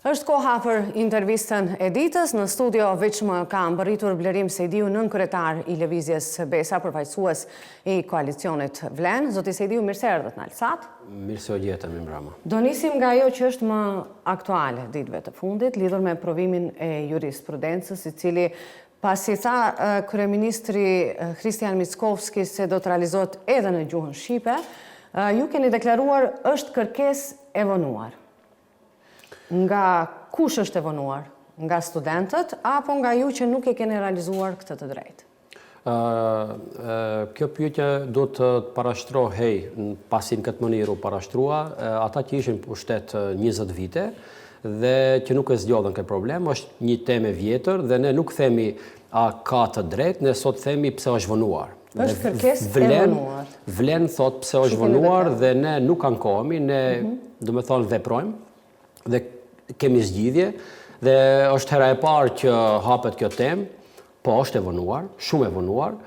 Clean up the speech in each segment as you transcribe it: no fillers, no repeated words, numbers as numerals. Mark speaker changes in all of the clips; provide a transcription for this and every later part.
Speaker 1: Është koha për intervistën e ditës. Në studio veç më ka mbërritur Blerim Sejdiu, nënkryetar i Lëvizjes Besa, përfaqësues i koalicionit Vlen. Zoti Sejdiu, mirë se erdhët në Alsat.
Speaker 2: Mirë se u gjeta, mirëmbrëma.
Speaker 1: Do nisim nga ajo që është më aktuale ditëve të fundit, lidhur me provimin e jurisprudencës, i cili pasi tha kryeministri Hristijan Mickoski se do të realizohet edhe në gjuhën shqipe, ju keni deklaruar është kërkesë e vonuar. Nga kush është e vonuar? Nga studentët apo nga ju që nuk e keni realizuar këtë të
Speaker 2: drejtë? Kjo pyetje duhet të parashtrohej, pasi në këtë mënyrë u parashtrua, ata që ishin në pushtet 20 vite dhe që nuk e zgjodhën këtë problem, është një temë e vjetër dhe ne nuk themi a ka të drejtë, ne sot themi pse është vonuar.
Speaker 1: Është kërkesë e vonuar.
Speaker 2: Vlen thotë pse është vonuar dhe ne nuk ankohemi, ne mhm. domethënë veprojmë dhe kemi zgjidhje dhe është hera e parë që hapet kjo temë, po është e vonuar, shumë e vonuar,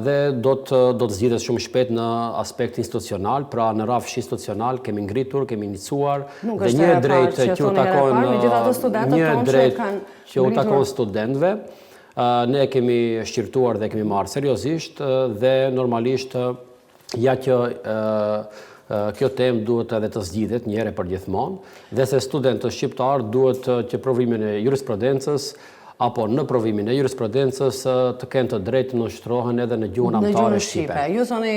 Speaker 2: dhe do të do të zgjidhet shumë shpejt në aspekt institucional, pra në rrafsh institucional kemi ngritur, kemi iniciuar
Speaker 1: dhe një e drejtë që u takon
Speaker 2: një e drejtë që u takon studentëve. Ne e kemi shqyrtuar dhe e kemi marrë seriozisht dhe normalisht ja që kjo temë duhet edhe të zgjidhet një herë e përgjithmonë dhe se studentët shqiptarë duhet që provimin e jurisprudencës apo në provimin e jurisprudencës të kenë të drejtë të nënshtrohen edhe në gjuhën amtare
Speaker 1: shqipe. Ju thoni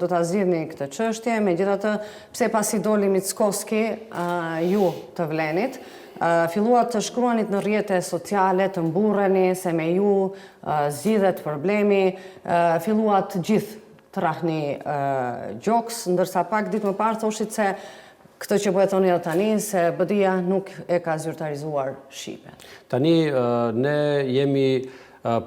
Speaker 1: do ta zgjidhni këtë çështje, megjithatë pse pasi doli Mickoski ju të Vlenit, Filluat të shkruanit në rrjete sociale, të mburreni se me ju zgjidhet problemi, filluat të gjithë të rrahni gjoks, ndërsa pak ditë më parë thoshit se këtë që po e thoni edhe tani, se BDI-ja nuk e ka zyrtarizuar
Speaker 2: shqipen. Tani ne jemi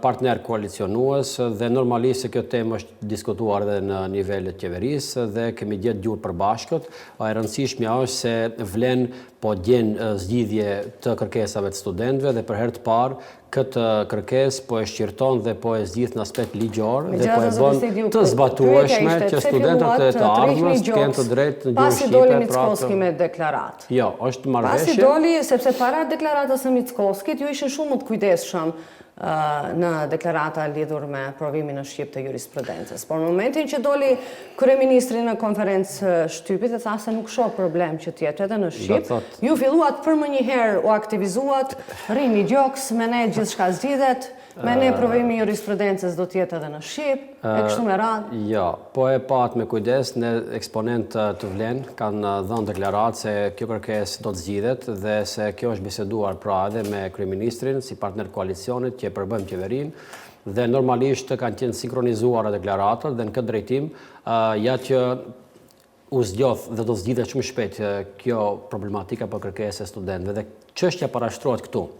Speaker 2: partner koalicionues dhe normalisht se kjo temë është diskutuar edhe në nivel të qeverisë dhe kemi gjetë gjuhë të përbashkët. E rëndësishmja është se Vlen po gjen zgjidhje të kërkesave të studentëve dhe për herë të parë këtë kërkesë po e shqyrton dhe po e zgjidh në aspekt ligjor dhe po e bën të zbatueshme që studentët e të ardhmes të kenë të drejtë në gjuhën
Speaker 1: shqipe. Pasi doli Mickoski me deklaratë.
Speaker 2: Jo, është marrëveshje.
Speaker 1: Pasi doli, sepse para deklaratës së Mickoskit, ju ishin shumë më të kujdesshëm në deklarata lidhur me provimin në shqip të jurisprudencës. Por në momentin që doli kryeministri në konferencë shtypi dhe tha se nuk shoh problem që të jetë edhe në shqip, ju filluat përmenjëherë u aktivizuat, rrihni gjoks, me ne gjithçka zgjidhet, Me ne provimi i jurisprudencës do të jetë edhe në shqip, e kështu me
Speaker 2: radhë. Jo, po e patë me kujdes, ne eksponentë të Vlen kanë dhënë deklaratë se kjo kërkesë do të zgjidhet dhe se kjo është biseduar pra edhe me kryeministrin si partner koalicionit që e përbëjmë qeverinë dhe normalisht kanë qenë sinkronizuara deklaratat dhe në këtë drejtim ja që u zgjodh dhe do të zgjidhet shumë shpejt kjo problematikë apo kërkesë e studentëve dhe çështja parashtrohet këtu.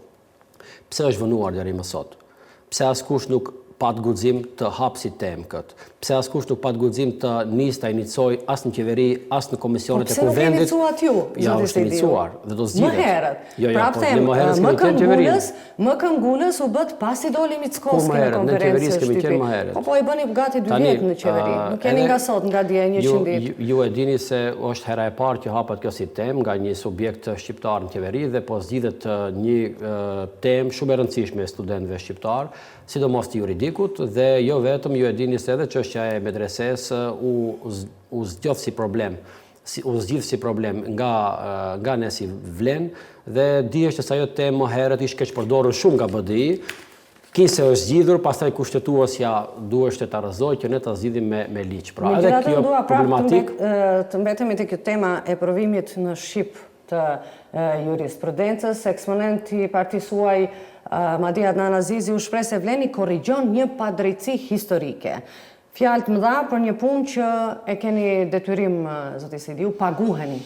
Speaker 2: Pse është vonuar deri më sot? Pse askush nuk pat guxim të hapë si temë këtë? Pse askush nuk pat guxim të nisë ta inicojë as në qeveri, as në komisionet
Speaker 1: e Kuvendit? Po pse nuk e inicuat ju,
Speaker 2: zoti Sejdiu? Është inicuar dhe do
Speaker 1: zgjidhet. Më herët. Jo, jo, Prapë po, them, më herët më këmbëngulës, më këmbëngulës u bëtë pasi doli Mickoski në konferencë shtypi. Po po e bëni gati dy vjet në qeveri. Nuk jeni nga sot, nga dje 100
Speaker 2: ditë. Ju e dini se është hera e parë që hapet kjo si temë nga një subjekt shqiptar në qeveri dhe po zgjidhet një temë shumë e rëndësishme e studentëve shqiptarë, sidomos të juridikut dhe jo vetëm, ju e dini se edhe çështja e medresesë u u zgjodh si problem, si u zgjidh si problem nga nga ne si Vlen dhe dihej se ajo temë më herët ishte keqpërdorur shumë nga BDI, Kinse është zgjidhur, pastaj kushtetuesja duheshte ta rrëzojë që ne ta zgjidhim me me ligj.
Speaker 1: Pra edhe kjo problematikë të mbetemi te kjo tema e provimit në shqip të jurisprudencës, eksponenti i partisë suaj madje Adnan Azizi u shpreh se Vleni korrigjon një padrejtësi historike. Fjalë të mëdha për një punë që e keni detyrim zoti Sejdiu, paguheni.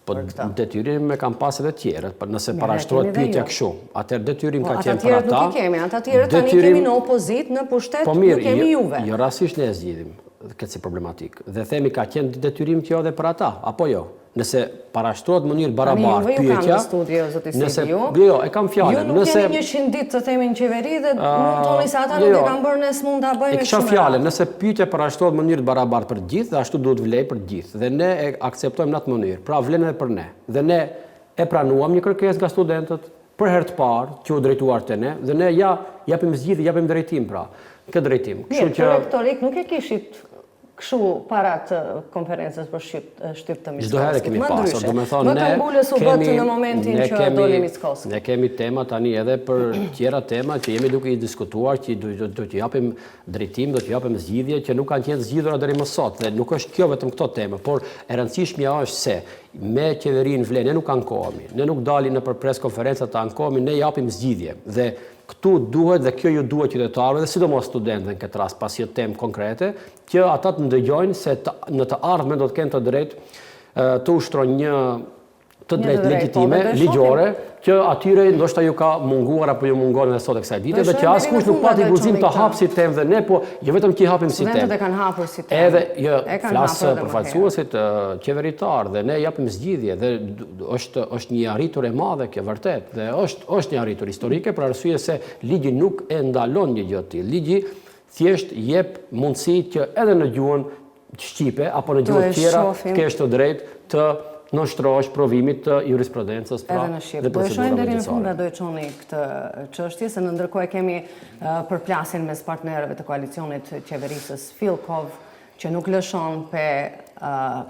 Speaker 2: Po detyrim e kanë pas edhe tjerët, por nëse parashtrohet pyetja kështu, atëherë detyrim po, ka qenë për
Speaker 1: ata. Ata nuk i kemi, ata tjerët tani kemi në opozitë, në pushtet, po nuk kemi jo, juve.
Speaker 2: Jo rastësisht ne e zgjidhim këtë si problematikë. Dhe themi ka qenë detyrim kjo edhe për ata, apo jo? Nëse parashtrohet në mënyrë barabartë
Speaker 1: pyetja, studio, zoti
Speaker 2: nëse jo, jo, e kam
Speaker 1: fjalën, ju nuk nëse keni 100 ditë të themi në qeveri dhe mund të thoni se ata jo, nuk e jo. kanë bërë, ne s'mund ta bëjmë
Speaker 2: kështu. E kisha fjalën, nëse pyetja parashtrohet në mënyrë të barabartë për të gjithë, dhe ashtu duhet vlejë për të gjithë. Dhe ne e akceptojmë në atë mënyrë. Pra vlen edhe për ne. Dhe ne E pranuam një kërkesë nga studentët për herë të parë që u drejtuar te ne dhe ne ja japim zgjidhje, japim drejtim pra, në këtë drejtim.
Speaker 1: Kështu që Mirë, retorikë nuk e kishit kështu para të konferencës për shtyp, shtyp të
Speaker 2: Çdo herë
Speaker 1: Mickoskit.
Speaker 2: kemi
Speaker 1: Më
Speaker 2: pasur,
Speaker 1: ndryshe.
Speaker 2: domethënë
Speaker 1: Më
Speaker 2: ne
Speaker 1: këmbëngulës u bëtë
Speaker 2: kemi
Speaker 1: në momentin
Speaker 2: ne
Speaker 1: që
Speaker 2: kemi
Speaker 1: doli Mickoski.
Speaker 2: ne kemi tema tani edhe për tjera tema që jemi duke i diskutuar, që do do do t'ju japim drejtim, do t'ju japim zgjidhje që nuk kanë qenë zgjidhura deri më sot dhe nuk është kjo vetëm këto tema, por e rëndësishmja është se me qeverinë vlen, ne nuk ankohemi, ne nuk dalim nëpër pres konferenca të ankohemi, ne japim zgjidhje dhe këtu duhet dhe kjo ju duhet qytetarëve dhe sidomos studentëve në këtë rast, pasi është temë konkrete, që ata të ndëgjojnë se të, në të ardhmen do të kenë të drejtë të ushtrojnë një të
Speaker 1: Një të
Speaker 2: drejtë
Speaker 1: drejtë, po,
Speaker 2: legjitime,
Speaker 1: dhe do e shohim.
Speaker 2: ligjore, që atyre ndoshta ju ka munguar apo ju mungon edhe sot e kësaj
Speaker 1: Do
Speaker 2: dite
Speaker 1: e
Speaker 2: dhe që
Speaker 1: shohim deri në
Speaker 2: askush nuk
Speaker 1: fund a
Speaker 2: pati
Speaker 1: do e
Speaker 2: guxim
Speaker 1: çoni
Speaker 2: të
Speaker 1: këtë.
Speaker 2: hapë si temë dhe ne, po jo vetëm që i hapim si
Speaker 1: Studentët
Speaker 2: temë.
Speaker 1: e kanë hapur si temë.
Speaker 2: Edhe jo,
Speaker 1: E kanë
Speaker 2: flas
Speaker 1: hapur edhe më herët.
Speaker 2: përfaqësuesit qeveritar dhe ne japim zgjidhje dhe është është një arritur e madhe kjo vërtet dhe është është një arritur historike për arsye se ligji nuk e ndalon një gjë të tillë. Ligji thjesht jep mundësi që edhe në gjuhën shqipe apo në
Speaker 1: Do
Speaker 2: gjuhë
Speaker 1: e
Speaker 2: tjera
Speaker 1: shohim.
Speaker 2: të kesh të drejtë të nënshtrohesh provimit të jurisprudencës pra
Speaker 1: Edhe në shqip.
Speaker 2: dhe
Speaker 1: Do e shohim
Speaker 2: procedurave
Speaker 1: deri në fund
Speaker 2: gjyqësore.
Speaker 1: nga do e çoni këtë çështje, se në ndërkohë e kemi përplasjen mes partnerëve të koalicionit qeverisës Filkov, që nuk lëshon pe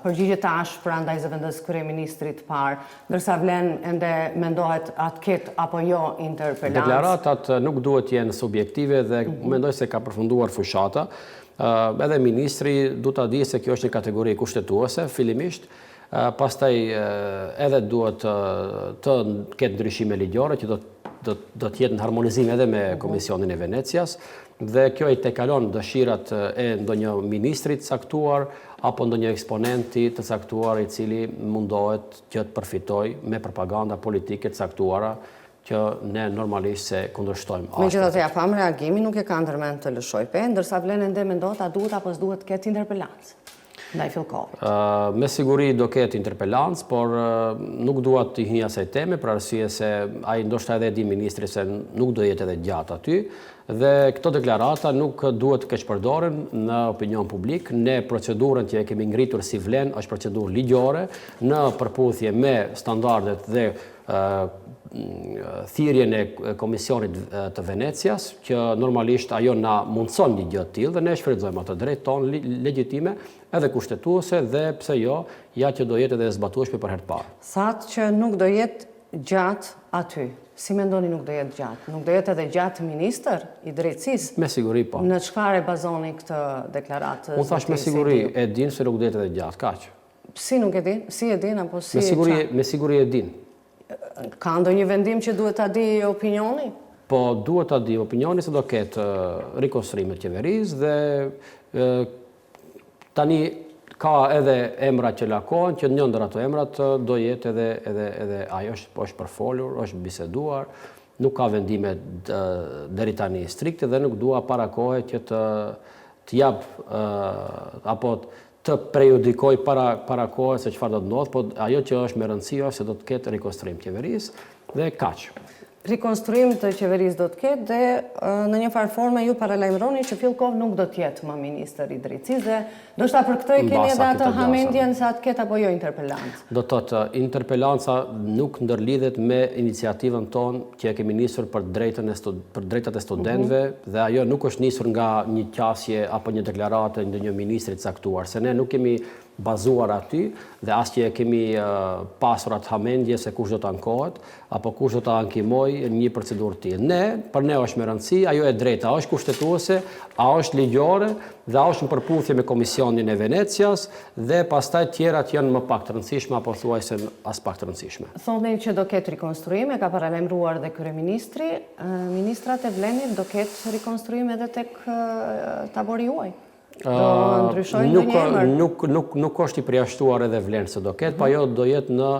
Speaker 1: përgjigje të ashpra ndaj zëvendës kryeministrit të parë, ndërsa vlen ende mendohet a të ketë apo jo interpelancë.
Speaker 2: Deklaratat nuk duhet të jenë subjektive dhe mendoj se ka përfunduar fushata. Edhe ministri duhet ta dijë se kjo është një kategori kushtetuese fillimisht, pastaj edhe duhet të ketë ndryshime ligjore që do do do të jetë në harmonizim edhe me Komisionin e Venecias dhe kjo i tejkalon dëshirat e ndonjë ministri të caktuar apo ndonjë eksponenti të caktuar i cili mundohet që të përfitojë me propaganda politike të caktuara që ne normalisht se kundërshtojmë ashpër.
Speaker 1: Megjithatë, ja pam reagimi nuk e ka ndërmend të lëshoj pe, ndërsa vlen ende mendohet a duhet apo s'duhet të ketë interpelancë ndaj Filkovit.
Speaker 2: Me siguri do ketë interpelancë, por nuk dua të hyj asaj teme për arsye se ai ndoshta edhe e di ministri se nuk do jetë edhe gjatë aty dhe këto deklarata nuk duhet të keqpërdoren në opinion publik. Ne procedurën që e kemi ngritur si vlen është procedurë ligjore në përputhje me standardet dhe thirrjen e Komisionit të Venecias, që normalisht ajo na mundëson një gjë të tillë dhe ne shfrytëzojmë atë drejtë tonë legjitime edhe kushtetuese dhe pse jo, ja që do jetë edhe e zbatueshme për herë të parë.
Speaker 1: Thatë që nuk do jetë gjatë aty. Si mendoni nuk do jetë gjatë? Nuk do jetë edhe gjatë ministër i drejtësisë?
Speaker 2: Me siguri po.
Speaker 1: Në çfarë e bazoni këtë deklaratë?
Speaker 2: Unë thash me siguri e din se nuk do jetë edhe gjatë, kaq.
Speaker 1: Si nuk e din? Si e din apo si
Speaker 2: Me siguri, me siguri e din.
Speaker 1: Ka ndonjë vendim që duhet ta di opinioni?
Speaker 2: Po duhet ta di opinioni se do ketë rikonstruime të qeverisë dhe tani ka edhe emra që lakohen, që një ndër ato emrat do jetë edhe edhe edhe ai është është përfolur, është biseduar, nuk ka vendime deri tani strikte dhe nuk dua para kohe që të të jap apo të prejudikoj para para kohe se çfarë do të ndodhë, po ajo që është me rëndësi është se do të ketë rikonstruim të qeverisë dhe kaq.
Speaker 1: Rikonstruim të qeverisë do të ketë dhe në një farë forme ju paralajmëroni që Filkov nuk do të jetë më ministër i drejtësisë dhe ndoshta për këtë e keni
Speaker 2: Mbasa
Speaker 1: edhe atë
Speaker 2: këtë gjasa.
Speaker 1: hamendjen se a të ketë apo jo interpelancë.
Speaker 2: Do të thotë, interpelanca nuk ndërlidhet me iniciativën tonë që e kemi nisur për drejtën e stud, për drejtat e studentëve dhe ajo nuk është nisur nga një qasje apo një deklaratë e ndonjë ministri të caktuar, se ne nuk kemi bazuar aty dhe as që e kemi pasur atë hamendje se kush do të ankohet apo kush do të ankimojë një procedurë të tillë. Ne, për ne është me rëndësi, ajo e drejta është kushtetuese, a është ligjore dhe a është në përputhje me Komisionin e Venecias dhe pastaj tjerat janë më pak të rëndësishme apo thuajse as pak të rëndësishme.
Speaker 1: Thoni që do ketë rikonstruim, e ka paralajmëruar dhe kryeministri, ministrat e Vlenit do ketë rikonstruim edhe tek tabori juaj. Do ndryshojnë
Speaker 2: Nuk,
Speaker 1: ndonjë emër?
Speaker 2: nuk, nuk, nuk është i përjashtuar edhe Vlen se do ketë, po ajo do jetë në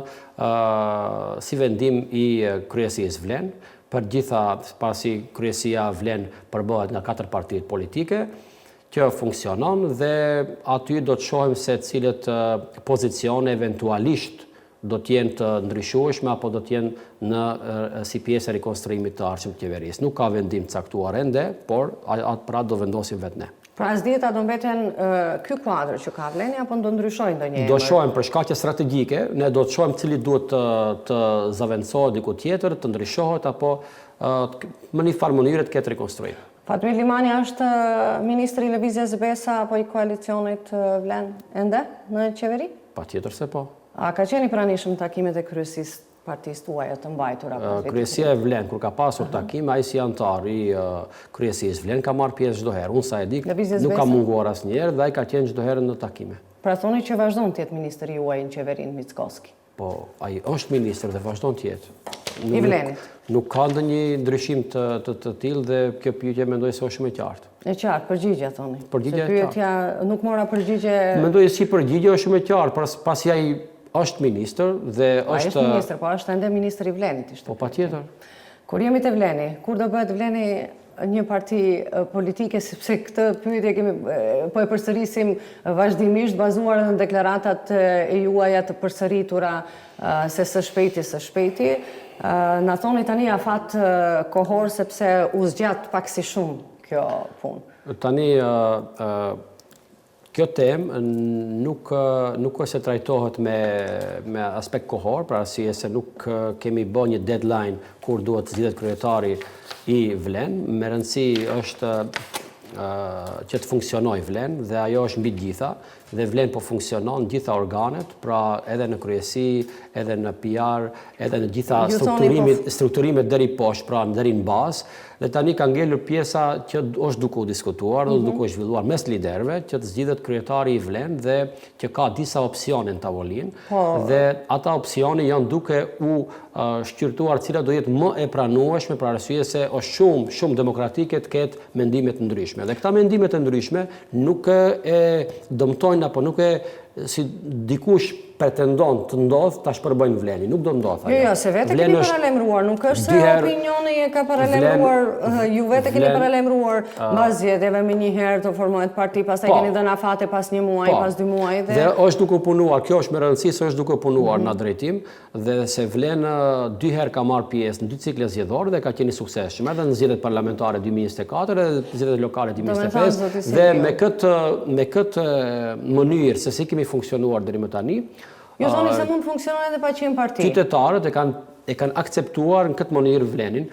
Speaker 2: si vendim i kryesisë Vlen, për gjitha, pasi kryesia Vlen përbëhet nga katër partitë politike, që funksionon dhe aty do të shohim se cilët pozicione eventualisht do të jenë të ndryshueshme apo do të jenë në si pjesë e rikonstruimit të ardhshëm të qeverisë. Nuk ka vendim të caktuar ende, por atë pra do vendosim vetë ne.
Speaker 1: Pra s'dihet a do mbeten ky kuadër që ka Vleni apo do ndryshojë ndonjë
Speaker 2: emër? Do shohim për shkaqe strategjike, ne do të shohim cili duhet të të zavendësohet diku tjetër, të ndryshohet apo në një farë mënyre të ketë rikonstruim.
Speaker 1: Fatmir Limani është ministri i Lëvizjes Besa apo i koalicionit Vlen ende në qeveri?
Speaker 2: Patjetër se po.
Speaker 1: A ka qenë i pranishëm në takimet e kryesisë partisë tuaja të mbajtura
Speaker 2: pas vitit? Kryesia e Vlen, kur ka pasur takim, ai si anëtar i kryesisë Vlen ka marrë pjesë çdo herë. Unë sa e di, nuk ka munguar asnjëherë dhe ai ka qenë çdo herë në takime.
Speaker 1: Pra thoni që vazhdon të jetë ministër i juaj në qeverinë Mickoski?
Speaker 2: Po, ai është ministër dhe vazhdon të jetë.
Speaker 1: I Vlenit.
Speaker 2: Nuk ka ndonjë ndryshim të të të tillë dhe kjo pyetje mendoj se është shumë e
Speaker 1: qartë. E qartë, përgjigja thoni.
Speaker 2: Përgjigja e qartë.
Speaker 1: Pyetja nuk mora përgjigje.
Speaker 2: Mendoj si përgjigje është shumë e qartë, pasi ai Është ministër dhe
Speaker 1: është... Ai është ministër, po është ende ministër i Vlenit
Speaker 2: ishte. Po patjetër.
Speaker 1: Kur jemi te Vleni, kur do bëhet Vleni një parti politike, sepse këtë pyetje kemi, po e përsërisim vazhdimisht, bazuar edhe në deklaratat e juaja të përsëritura se së shpejti, së shpejti. Na thoni tani afat kohor, sepse u zgjat pak si shumë kjo
Speaker 2: punë. Tani, Kjo temë nuk nuk është se trajtohet me me aspekt kohor, për arsye se nuk kemi bë një deadline kur duhet të zgjidhet kryetari i Vlen. Me rëndësi është që të funksionojë Vlen dhe ajo është mbi të gjitha dhe Vlen po funksionon gjitha organet, pra edhe në kryesi, edhe në PR, edhe në gjitha po strukturimet, strukturimet deri poshtë, pra deri në bazë. Dhe tani ka ngelur pjesa që është duke u diskutuar dhe duke u zhvilluar mes liderëve që të zgjidhet kryetari i Vlen dhe që ka disa opsione në tavolinë po. dhe ata opsione janë duke u shqyrtuar cila do jetë më e pranueshme për arsye se është shumë shumë demokratike të ketë mendime të ndryshme. Dhe këta mendime të ndryshme nuk e dëmtojnë apo nuk e si dikush pretendon të ndodhë, ta shpërbëjnë Vlenin. Nuk do ndodhë
Speaker 1: ajo. Jo, jo, se vetë keni paralajmëruar, nuk është se opinioni e ka paralajmëruar, ju vetë keni paralajmëruar mbas zgjedhjeve menjëherë të formohet parti, pastaj po. keni dhënë afate pas një muaji, po. pas dy muaj
Speaker 2: dhe Dhe është duke u punuar, kjo është me rëndësi se është duke u punuar mhm. në drejtim dhe se Vlen dy herë ka marrë pjesë në dy cikle zgjedhore dhe ka qenë i suksesshëm edhe në zgjedhjet parlamentare 2024 edhe në zgjedhjet lokale 2025 dhe me këtë me këtë mënyrë se si kemi funksionuar deri më tani
Speaker 1: Ju thoni se mund të funksionojë edhe pa qenë
Speaker 2: parti. Qytetarët e kanë e kanë akceptuar në këtë mënyrë Vlenin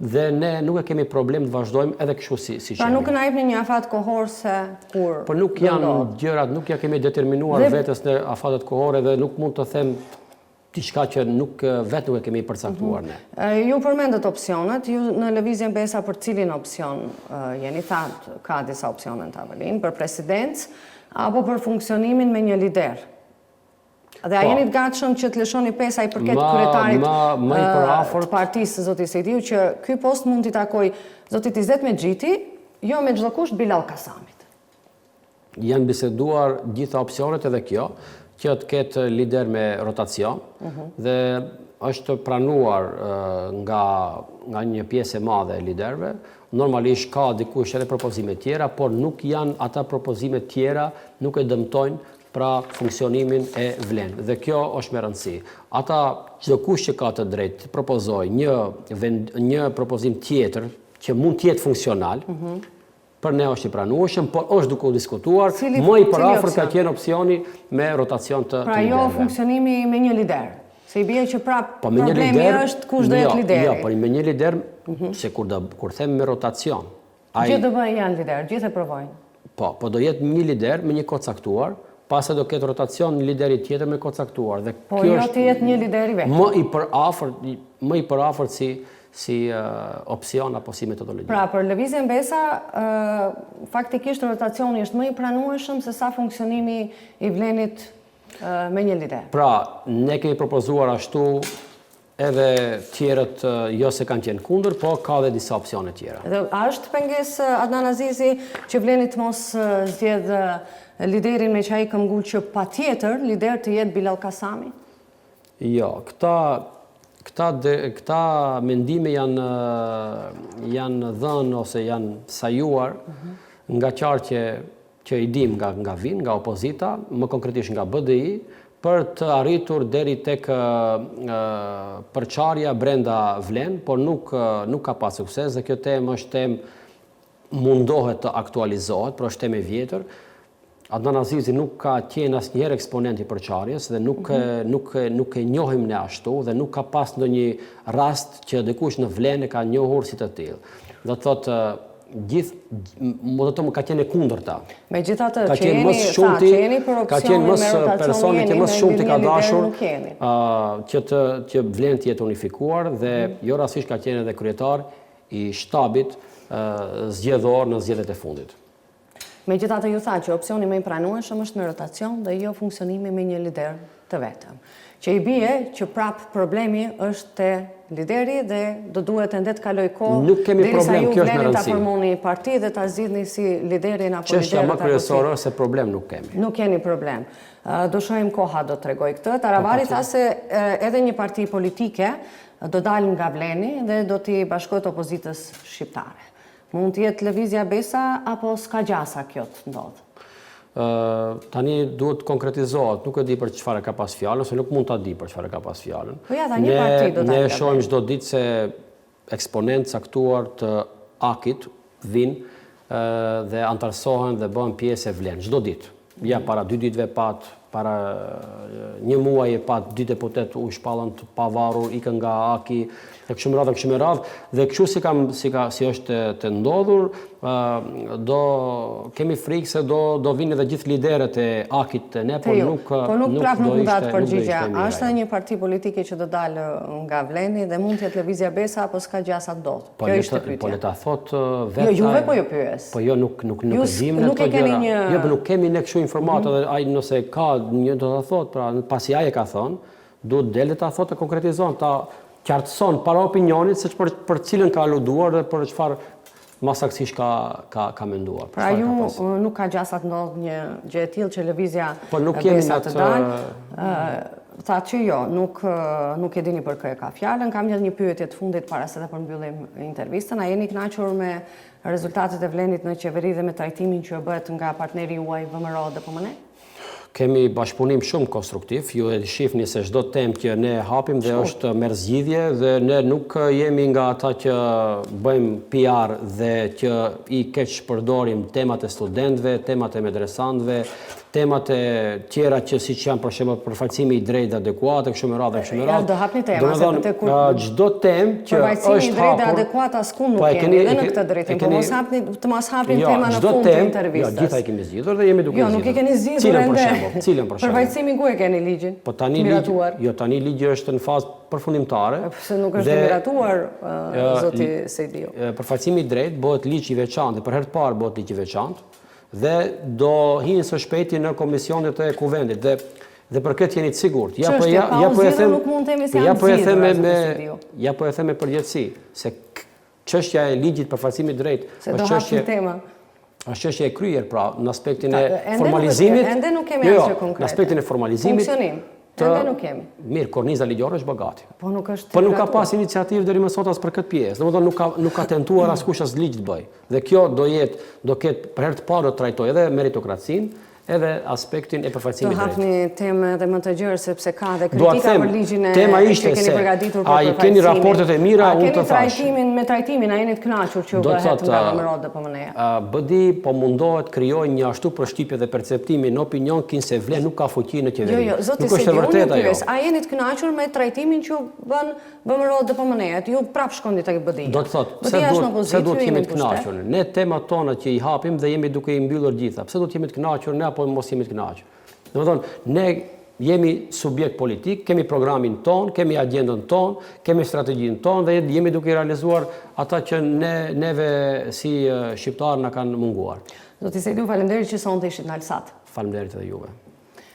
Speaker 2: dhe ne nuk e kemi problem të vazhdojmë edhe kështu si
Speaker 1: si Pra nuk na jepni një afat kohor se
Speaker 2: kur. Po nuk janë gjërat, nuk ja kemi determinuar vetes në afatet kohore dhe nuk mund të them diçka që nuk vetë nuk e kemi përcaktuar
Speaker 1: ne. Ju përmendët opsionet, ju në Lëvizjen Besa për cilin opsion jeni, thatë ka disa opsione në tavolinë, për presidencë apo për funksionimin me një lider? Dhe a po. jeni të gatshëm që të lëshoni pe sa i përket kryetarit të partisë zoti Sejdiu që ky post mund t'i takojë zotit Izet Mexhiti, jo me çdo kusht Bilall Kasamit.
Speaker 2: Janë biseduar gjitha opsionet edhe kjo, që të ketë lider me rotacion mhm. dhe është pranuar nga nga një pjesë e madhe e liderëve. Normalisht ka dikush edhe propozime tjera, por nuk janë ata propozime tjera, nuk e dëmtojnë pra funksionimin e Vlen. Dhe kjo është me rëndësi. Ata çdokush që ka të drejtë të propozojë një vend, një propozim tjetër që mund të jetë funksional, mm -hmm. për ne është i pranueshëm, por është duke u diskutuar, cili, më i përafërt ka qenë opsioni me rotacion të,
Speaker 1: pra, të jo liderëve. funksionimi me një lider. Se i bie që prap po, problemi lider, është kush do jetë jo, lideri.
Speaker 2: Jo, por me një lider, mm -hmm. se kur do kur them me rotacion,
Speaker 1: Ai Gjithë do bëjnë janë lider, gjithë e provojnë.
Speaker 2: Po, po do jetë një lider me një kohë caktuar, pastaj do ketë rotacion një lideri tjetër me kohë caktuar
Speaker 1: dhe po, kjo jo është të jetë një lider i
Speaker 2: vetëm. Më i përafërt, më i përafërt si si uh, opsion apo si metodologji.
Speaker 1: Pra, për Lëvizjen Besa, uh, faktikisht rotacioni është më i pranueshëm se sa funksionimi i Vlenit uh, me një lider.
Speaker 2: Pra, ne kemi propozuar ashtu Edhe tjerët jo se kanë qenë kundër, po ka dhe disa opsione
Speaker 1: tjera. Dhe a është pengesë Adnan Azizi që Vleni të mos zgjedhë liderin meqë ai këmbëngul që patjetër lider të jetë Bilall Kasami?
Speaker 2: Jo, këta këta de, këta mendime janë janë dhënë ose janë sajuar mm -hmm. nga qarqe që i dimë nga nga vijnë, nga opozita, më konkretisht nga BDI, për të arritur deri tek përçarja brenda Vlen, por nuk nuk ka pas sukses dhe kjo temë është temë mundohet të aktualizohet, pra është temë e vjetër. Adnan Azizi nuk ka qenë asnjëherë eksponent i përçarjes dhe nuk mm -hmm. nuk nuk e njohim ne ashtu dhe nuk ka pas ndonjë rast që dikush në Vlen e ka njohur si të tillë. Do të thotë gjithë më do të më ka qenë e kundërta.
Speaker 1: Megjithatë, që jeni, tha, që jeni për
Speaker 2: ka qenë më personi që më shumti ka dashur që të që Vlen të jetë unifikuar dhe mm -hmm. jo rastësisht ka qenë edhe kryetar i shtabit zgjedhor në zgjedhjet e fundit.
Speaker 1: Megjithatë ju thatë që opsioni më i pranueshëm është me rotacion dhe jo funksionimi me një lider të vetëm. Që i bie që prapë problemi është te lideri dhe do duhet ende të kalojë kohë
Speaker 2: Nuk kemi derisa problem,
Speaker 1: ju
Speaker 2: kjo është me
Speaker 1: Vlenin ta
Speaker 2: rëndësi.
Speaker 1: formoni parti dhe ta zgjidhni si liderin apo
Speaker 2: Çështja
Speaker 1: liderët
Speaker 2: më
Speaker 1: apo si
Speaker 2: kryesore është se problem nuk kemi.
Speaker 1: Nuk keni problem. Do shohim koha do të tregojë këtë. Taravari tha se edhe një parti politike do dalë nga Vleni dhe do t'i bashkohet opozitës shqiptare. Mund të jetë Lëvizja Besa apo s'ka gjasa kjo të
Speaker 2: ndodhë? Tani duhet të konkretizohet, nuk e di për çfarë e ka pas fjalën, ose nuk mund ta di për çfarë e ka pas
Speaker 1: fjalën. Po ja, tha një parti do
Speaker 2: dalë. Ne shohim çdo ditë se eksponentë të caktuar të AKI-t vijnë dhe anëtarësohen dhe bëhen pjesë e Vlen, çdo ditë. Ja, para dy ditëve pat, para një muaji pat dy deputetë u shpallën të pavarur, ikën nga AKI, e kështu me radhë, e kështu me radhë, dhe kështu si kam si ka si është të ndodhur, do kemi frikë se do do vinë edhe gjithë liderët e AKI-t te ne,
Speaker 1: por nuk po nuk prapë nuk dhatë përgjigje. A është një parti politike që do dalë nga Vleni dhe mund të jetë Lëvizja Besa apo s'ka gjasa të ndodhë?
Speaker 2: Po
Speaker 1: Kjo ishte pyetja.
Speaker 2: Po le ta thotë vetë.
Speaker 1: Jo, juve po ju pyes.
Speaker 2: Po jo, nuk nuk nuk e dimë ne këto gjëra. Një... Jo, po nuk kemi ne kështu informata mm -hmm. dhe ai nëse ka një do ta thotë, pra pasi ai e ka thënë, duhet del dhe ta thotë të konkretizon, ta qartëson para opinionit se për për cilën ka aluduar dhe për çfarë më saktësisht ka ka ka menduar.
Speaker 1: Pra ju nuk ka gjasa të ndodhë një gjë e tillë që lëvizja po nuk kemi Besa të dalë. Thatë që jo, nuk nuk e dini për kë e ka fjalën. Kam një një pyetje të fundit para se të përmbyllim intervistën. A jeni kënaqur me rezultatet e Vlenit në qeveri dhe me trajtimin që ju bëhet nga partneri juaj VMRO-DPMNE?
Speaker 2: Kemi bashkëpunim shumë konstruktiv, ju e shihni se çdo temë që ne hapim dhe është merr zgjidhje dhe ne nuk jemi nga ata që bëjmë PR dhe që i keqpërdorim temat e studentëve, temat e medresantëve, temat e tjera që siç janë për shembull përfaqësimi i drejtë dhe adekuat e kështu me radhë e kështu me
Speaker 1: radhë. Ja, do hapni tema, se
Speaker 2: për të kur çdo temë që është hapur
Speaker 1: përfaqësimi i drejtë dhe adekuat askund nuk po keni edhe në këtë drejtim, po mos hapni të mos hapim jo, tema në fund të intervistës.
Speaker 2: Jo, gjitha i kemi zgjidhur dhe jemi duke
Speaker 1: jo, zgjidhur. Jo, nuk e keni zgjidhur
Speaker 2: cilën për shembull? Cilën për
Speaker 1: shembull? Përfaqësimin ku e keni ligjin?
Speaker 2: Po tani ligji, jo tani ligji është në fazë përfundimtare.
Speaker 1: Po pse nuk është miratuar zoti Sejdiu?
Speaker 2: Përfaqësimi i drejtë bëhet ligj i veçantë, për herë të parë bëhet ligj i veçantë. Dhe do hyjnë së shpejti në komisionet e Kuvendit dhe dhe për këtë jeni të
Speaker 1: sigurt. Ja po ja ja po e them nuk mund të themi se
Speaker 2: ja po e them me, me ja po e them me përgjegjësi se çështja e ligjit përfaqësimit drejt
Speaker 1: është çështje tema.
Speaker 2: Është çështje e kryer pra në aspektin e formalizimit.
Speaker 1: Ende nuk kemi jo, jo, asgjë konkrete.
Speaker 2: Në aspektin e formalizimit.
Speaker 1: Funksionim. Të, Ende nuk kemi.
Speaker 2: Mirë, korniza ligjore është bë gati.
Speaker 1: Po nuk është
Speaker 2: Po nuk ka pas iniciativë deri më sot as për këtë pjesë. Domethënë nuk ka nuk ka tentuar askush as ligj të bëjë. Dhe kjo do jetë, do ketë për herë të parë do të trajtojë edhe meritokracinë, edhe aspektin e përfaqësimit
Speaker 1: drejt. Do hapni temë edhe më të gjerë sepse ka dhe kritika për ligjin e
Speaker 2: tema ishte
Speaker 1: që keni përgatitur për
Speaker 2: a i keni raportet e mira, unë të
Speaker 1: thashë. A keni trajtimin me trajtimin, a jeni të kënaqur që u bëhet nga
Speaker 2: VMRO-DPMNE-ja? BDI po mundohet krijojë një ashtu përshtypje dhe perceptimi në opinion kinse Vlen nuk ka fuqi në
Speaker 1: qeveri. Jo, jo, zoti Sejdiu, unë ju pyes, a jeni të kënaqur me trajtimin që u bën VMRO-DPMNE-ja, ju prapë shkoni tek
Speaker 2: BDI-ja. Do të thotë, pse duhet, pse duhet të jemi të kënaqur? Ne temat tona që i hapim dhe jemi duke i mbyllur gjitha. Pse duhet të jemi të kënaqur ne apo mos jemi të kënaqur? Domethënë, ne jemi subjekt politik, kemi programin tonë, kemi agjendën tonë, kemi strategjinë tonë dhe jemi duke i realizuar ata që ne neve si shqiptarë na kanë munguar.
Speaker 1: Zoti Sejdiu, faleminderit që sonte ishit në Alsat.
Speaker 2: Faleminderit edhe juve.